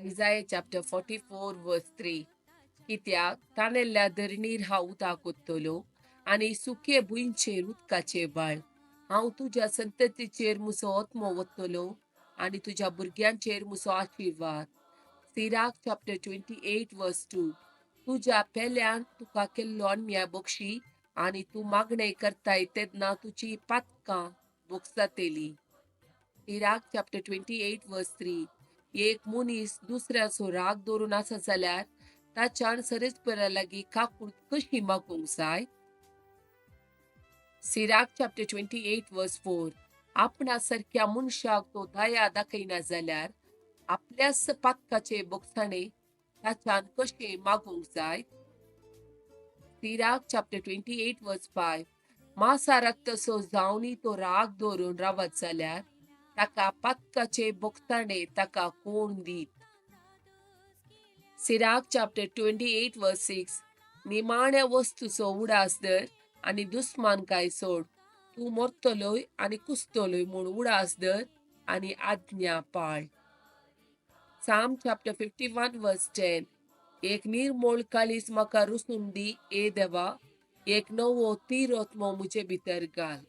Isaiah chapter 44 verse 3. कित्याक ताणेल्ल्या धरणीर हांव उदक ओत्तलो आनी सुके भुंयचेर उदकाचे बाळ. हांव तुज्या संततीचेर म्हजो आत्मो वतलो आनी तुज्या भुरग्यांचेर म्हजो आशिर्वाद. Sirach chapter 28 verse 2. तुज्या पेल्यान तुका केल्लो अन्याय बक्षी आनी तूं मागणें करताय तेन्ना तुजी पातकां भोगसातेली. Sirach chapter 28 verse 3. एक मनीस दुसऱ्याचो राग दवरून आसा जाल्यार ताच्यान सरेस्परा लागीं काकूट कशी मागूंक जाय? Sirach chapter 28 verse 4. आपणा सारक्या मनशाक तो दया दाखयना जाल्यार आपल्याच पातकाचे बोगसाणे ताच्यान कशें मागूंक जाय? Sirach chapter 28 verse 5. मासा रक्तसो जावनी तो राग दवरून रावत जाल्यार ताका पातकाचे बोगसाणे ताका कोण दीत? Sirach chapter 28 verse 6. निमाण्या वस्तूचो उडास धर आनी दुस्मानकाय सोड. तूं मरतलोय आनी कुसतलोय म्हूण उडास धर आनी आज्ञा पाळ. Psalm chapter 51 verse 10. एक निर्मोळ काळीज म्हाका रुसून दी, ए देवा, एक नवो तीर आत्मो म्हजे भितर घाल.